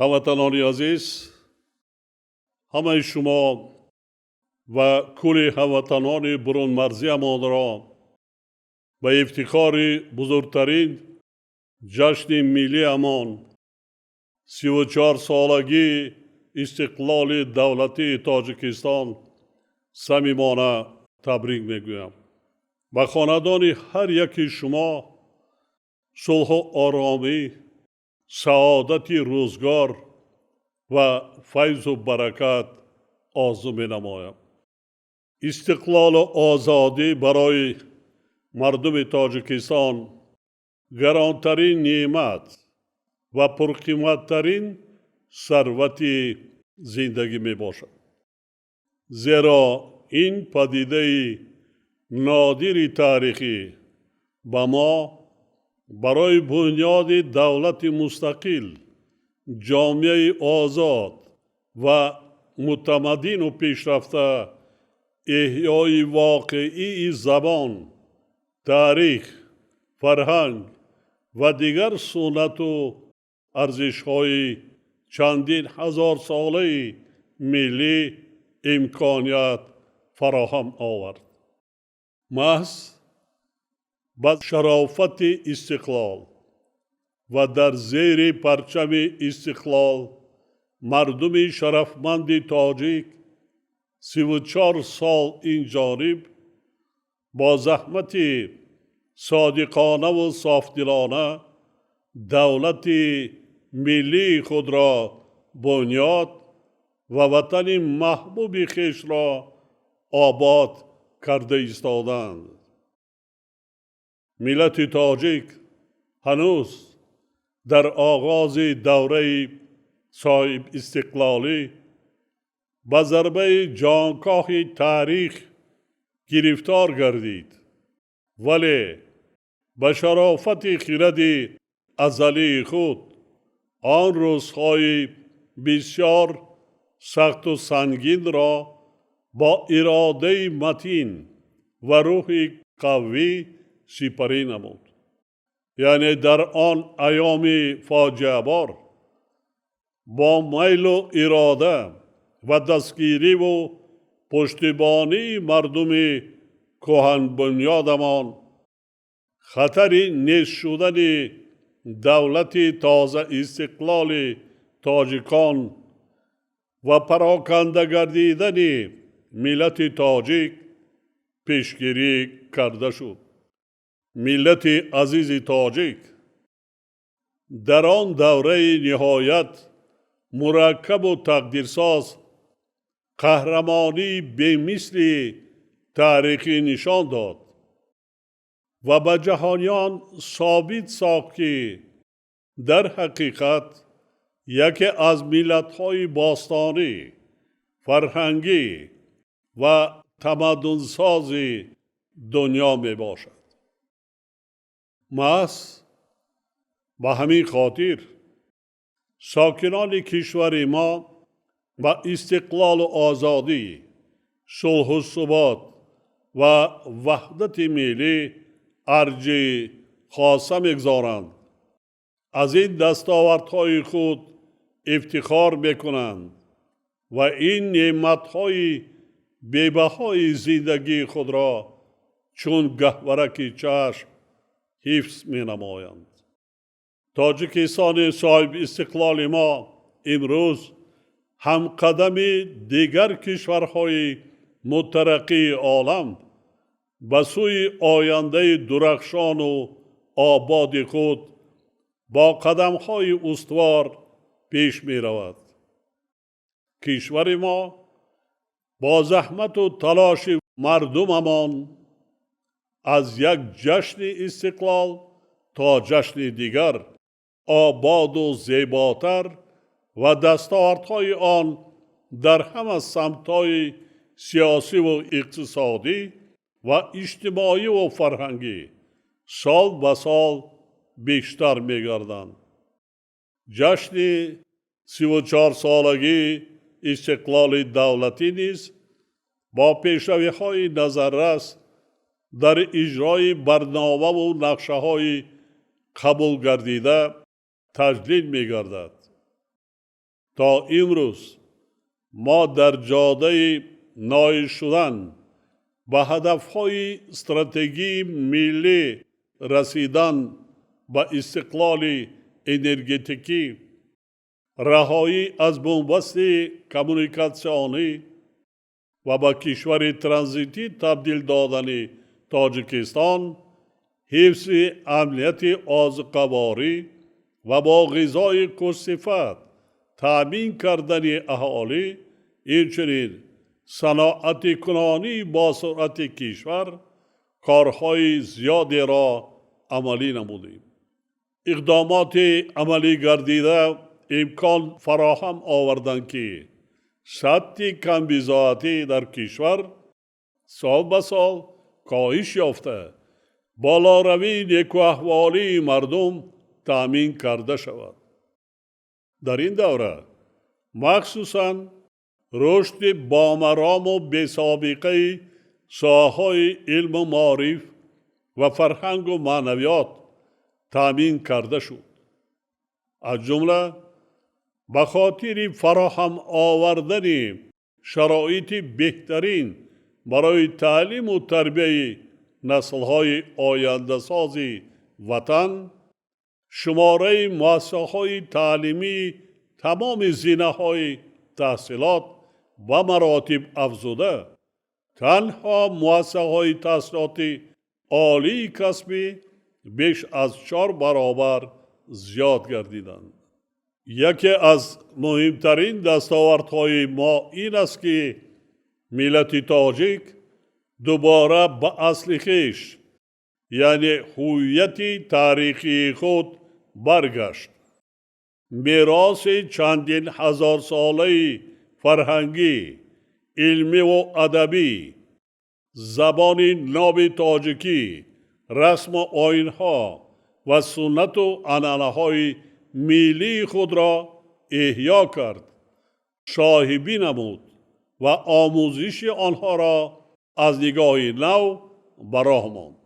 Ҳамватанони азиз, ҳамаи шумо ва кулли ҳамватанони бурунмарзиямонро ба ифтихори бузургтарин ҷашни миллиамон, 34-солагии истиқлоли давлатии Тоҷикистон, самимона табрик мегӯям. Ба хонадони ҳар яки шумо сулҳу оромӣ, саодати рӯзгор ва файзу баракат орзу менамоям. Истиқлолу озодӣ барои мардуми Тоҷикистон гаронтарин неъмат ва пурқиматтарин сарвати зиндагӣ мебошад. Зеро ин падидаи нодири таърихӣ ба мо барои бунёди давлати мустақил, ҷомеаи озод ва мутамаддину пешрафта, эҳёи воқеии забон, таърих, фарҳанг ва дигар суннату арзишҳои чандин ҳазорсолаи миллӣ имконият фароҳам овард. Маҳз ба шарофати истиқлол ва дар зери парчами истиқлол мардуми шарафманди тоҷик 34 сол ин ҷониб бо заҳмати содиқонаву софдилона давлати миллии худро бунёд ва ватани маҳбуби хешро обод карда истоданд. Миллати тоҷик ҳанӯз дар оғози давраи соҳибистиқлолӣ ба зарбаи ҷонкоҳи таърих гирифтор гардид, вале ба шарофати хиради азалии худ он рӯзҳои бисёр сахту сангинро бо иродаи матин ва рӯҳи қавӣ сипарӣ намуд. Яъне дар он айёми фоҷиабор бо майлу ирода ва дастгириву пуштибонии мардуми кӯҳанбунёдамон хатари нест шудани давлати тозаистиқлоли тоҷикон ва пароканда гардидани миллати тоҷик пешгирӣ карда шуд. Миллати азизи тоҷик дар он давраи ниҳоят мураккабу тақдирсоз қаҳрамонии бемисли таърихӣ нишон дод ва ба ҷаҳониён собит сохт, ки дар ҳақиқат яке аз миллатҳои бостонӣ, фарҳангӣ ва тамаддунсози дунё мебошад. Маҳз ба ҳамин хотир сокинони кишвари мо ба истиқлолу озодӣ, сулҳу субот ва ваҳдати миллӣ арҷи хоса мегузоранд, аз ин дастовардҳои худ ифтихор мекунанд ва ин неъматҳои бебаҳои зиндагии худро чун гаҳвораки чашм ҳифз менамоянд. Тоҷикистони соҳибистиқлоли мо имрӯз ҳамқадами дигар кишварҳои мутараққии олам ба сӯи ояндаи дурахшону ободи худ бо қадамҳои устувор пеш меравад. Кишвари мо бо заҳмату талоши мардумамон аз як ҷашни истиқлол то ҷашни дигар ободу зеботар ва дастовардҳои он дар ҳама самтҳои сиёсиву иқтисодӣ ва иҷтимоиву фарҳангӣ сол ба сол бештар мегарданд. Ҷашни 34-солагии истиқлоли давлатӣ низ бо пешравиҳои назаррас дар иҷрои барномаву нақшаҳои қабулгардида таҷлил мегардад. То имрӯз мо дар ҷодаи ноил шудан ба ҳадафҳои стратегии миллӣ, расидан ба истиқлоли энергетикӣ, раҳоӣ аз бунбасти коммуникатсионӣ ва ба кишвари транзитӣ табдил додани Тоҷикистон, ҳифзи амнияти озуқаворӣ ва бо ғизои хушсифат таъмин кардани аҳолӣ, инчунин саноатикунонии босуръати кишвар корҳои зиёдеро амалӣ намудем. Иқдомоти амалӣ гардида имкон фароҳам оварданд, ки сатҳи камбизоатӣ дар кишвар сол ба сол коҳиш ёфта, болоравии некуаҳволии мардум таъмин карда шавад. Дар ин давра махсусан рушди бомарому бесобиқаи соҳаҳои илму маориф ва фарҳангу маънавиёт таъмин карда шуд. Аз ҷумла ба хотири фароҳам овардани шароити беҳтарин барои таълиму тарбияи наслҳои ояндасози ватан, шумораи муассисаҳои таълимии тамоми зинаҳои таҳсилот ба маротиб афзуда, танҳо муассисаҳои таҳсилоти олии касбӣ беш аз 4 баробар зиёд гардиданд. Яке аз муҳимтарин дастовардҳои мо ин аст, ки миллати тоҷик дубора ба асли хеш, яъне ҳувияти таърихии худ баргашт. Мероси чандин ҳазорсолаи фарҳангӣ, илмиву адабӣ, забони ноби тоҷикӣ, расму оинҳо ва суннату анъанаҳои миллии худро эҳё кард, соҳибӣ намуд ва омӯзиши онҳоро аз нигоҳи нав ба роҳ монд.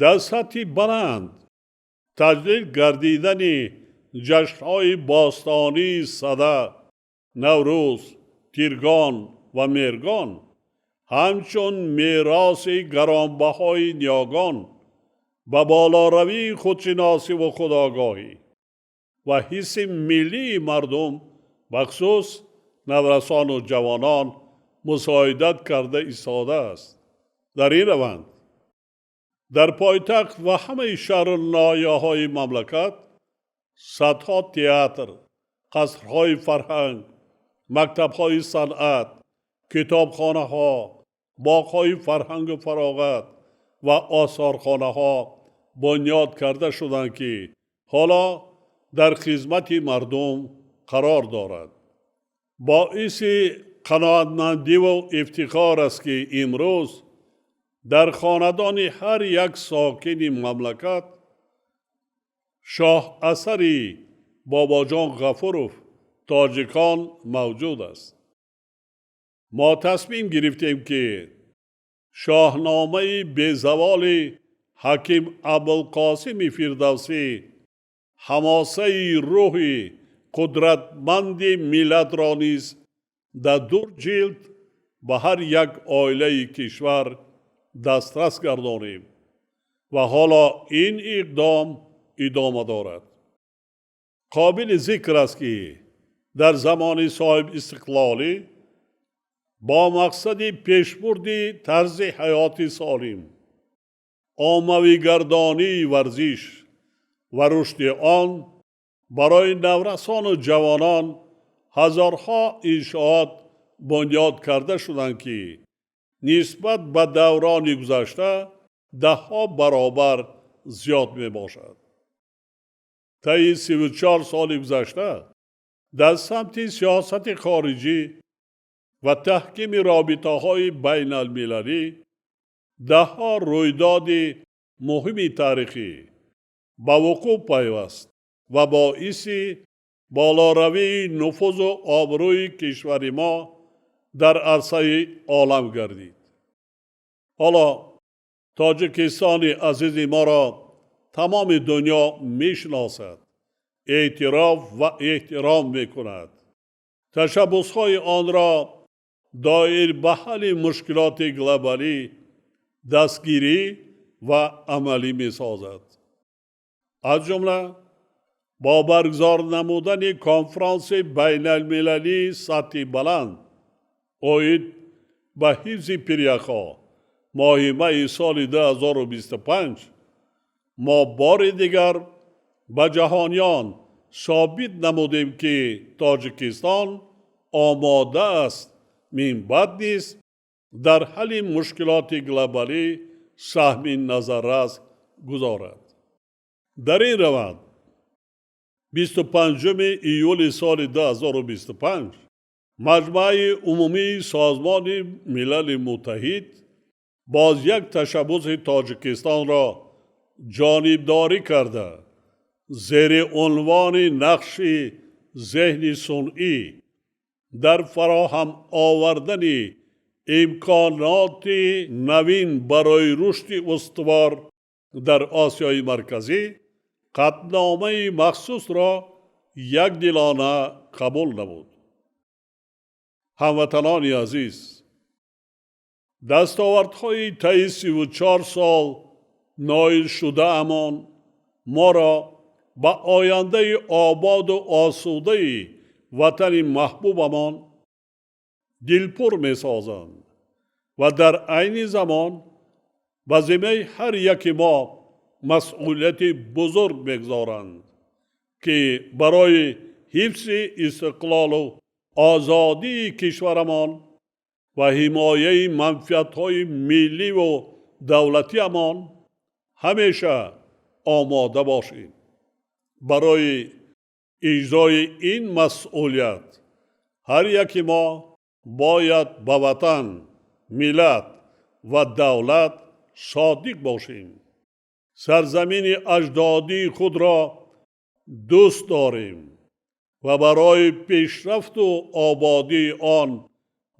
Дар сатҳи баланд таҷлил гардидани ҷашнҳои бостонии Сада, Наврӯз, Тиргон ва Меҳргон ҳамчун мероси гаронбаҳои ниёгон ба болоравии худшиносиву худогоҳӣ ва ҳисси миллии мардум, бахусус наврасону ҷавонон, мусоидат карда истодааст. Дар ин раванд дар пойтахт ва ҳамаи шаҳру ноҳияҳои мамлакат садҳо театр, қасрҳои фарҳанг, мактабҳои санъат, китобхонаҳо, боғҳои фарҳангу фароғат ва осорхонаҳо бунёд карда шуданд, ки ҳоло дар хизмати мардум қарор дорад. Боиси қаноатмандиву ифтихор аст, ки имрӯз дар хонадони ҳар як сокини мамлакат шоҳасари Бобоҷон Ғафуров «Тоҷикон» мавҷуд аст. Мо тасмим гирифтем, ки Шоҳномаи безаволи Ҳаким Абулқосими Фирдавсӣ ҳамосаи рӯҳи қудратманди миллатро низ дар 2 ҷилд ба ҳар як оилаи кишвар дастрас гардонем ва ҳоло ин иқдом идома дорад. Қобили зикр аст, ки дар замони соҳибистиқлолӣ бо мақсади пешбурди тарзи ҳаёти солим, оммавигардонии варзиш ва рушди он барои наврасону ҷавонон ҳазорҳо иншоот бунёд карда шуданд, ки нисбат ба даврони гузашта даҳҳо баробар зиёд мебошад. Таи 34 соли гузашта дар самти сиёсати хориҷӣ ва таҳкими робитаҳои байналмилалӣ даҳҳо рӯйдоди муҳими таърихӣ ба вуқӯъ пайваст ва боиси болоравии нуфузу обрӯи кишвари мо дар арсаи олам гардид. Ҳоло Тоҷикистони азизи моро тамоми дунё мешиносад, эътироф ва эҳтиром мекунад. Ташаббусҳои онро доир ба ҳалли мушкилоти глобалӣ дастгирӣ ва амалӣ месозад. Аз ҷумла бо баргузор намудани конфронси байналмилалии сатҳи баланд оид ба ҳифзи пиряхҳо моҳи майи соли 2025 мо бори дигар ба ҷаҳониён собит намудем, ки Тоҷикистон омода аст минбаъд низ дар ҳалли мушкилоти глобалӣ саҳми назаррас гузорад. Дар ин раванд 25 июли соли 2025 Маҷмааи умумии Созмони Милали Муттаҳид боз як ташаббуси Тоҷикистонро ҷонибдорӣ карда, зери унвони нақши зеҳни сунъӣ дар фароҳам овардани имконоти навин барои рушди устувор дар Осиёи Марказӣ қатъномаи махсусро якдилона қабул намуд. Ҳамватанони азиз, дастовардҳои таи 34 сол ноил шудаамон моро ба ояндаи ободу осудаи ватани маҳбубамон дилпур месозанд ва дар айни замон ба зиммаи ҳар яки мо масъулияти бузург мегузоранд, ки барои ҳифзи истиқлолу озодии кишварамон ва ҳимояи манфиатҳои милливу давлатиамон ҳамеша омода бошем. Барои иҷрои ин масъулият ҳар яки мо бояд ба ватан, миллат ва давлат содиқ бошем, сарзамини аҷдодии худро дӯст дорем ва барои пешрафту ободии он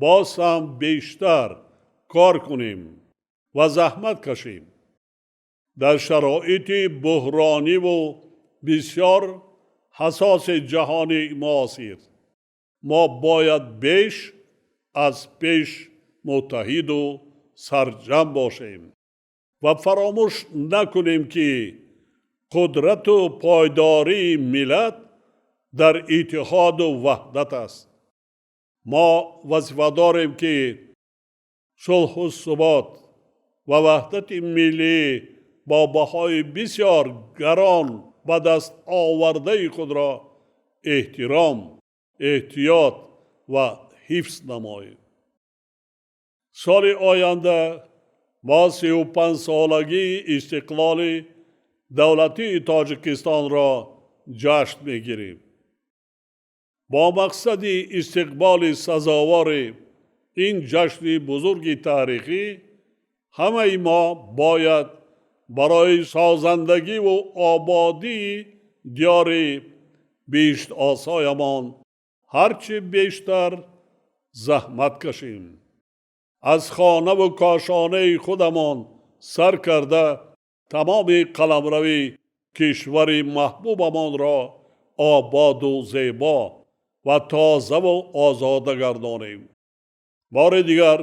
боз ҳам бештар кор кунем ва заҳмат кашем. Дар шароити буҳрониву бисёр ҳассоси ҷаҳони муосир мо бояд беш аз пеш муттаҳиду сарҷам бошем ва фаромӯш накунем, ки қудрату пойдории миллат дар иттиҳоду ваҳдат аст. Мо вазифа дорем, ки сулҳу субот ва ваҳдати миллӣ бо баҳои бисёр гарон ба даст овардаи худро эҳтиром, эҳтиёт ва ҳифз намоем. Соли оянда мо 35-солагии истиқлоли давлатии Тоҷикистонро ҷашн мегирем. Бо мақсади истиқболи сазовори ин ҷашни бузурги таърихӣ ҳамаи мо бояд барои созандагиву ободии диёри биҳиштосоямон ҳарчи бештар заҳмат кашем. Аз хонаву кошонаи худамон сар карда тамоми қаламрави кишвари маҳбубамонро ободу зебо ва тозаву озода гардонем. Бори дигар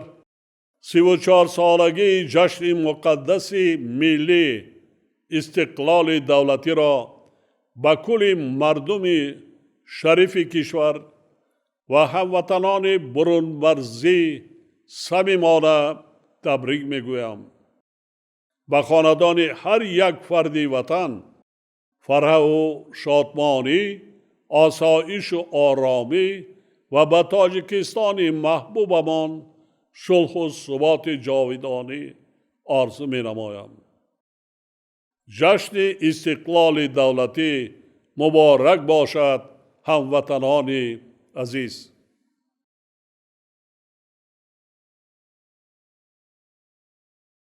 34-солагии ҷашни муқаддаси миллӣ, истиқлоли давлатиро ба кулли мардуми шарифи кишвар ва ҳамватанони бурунмарзӣ самимона табрик мегӯям. Ба хонадони ҳар як фарди ватан фараҳу шодмонӣ, осоишу оромӣ ва ба Тоҷикистони маҳбубамон сулҳу суботи ҷовидонӣ орзу менамоям. Ҷашни истиқлоли давлатӣ муборак бошад, ҳамватанони азиз!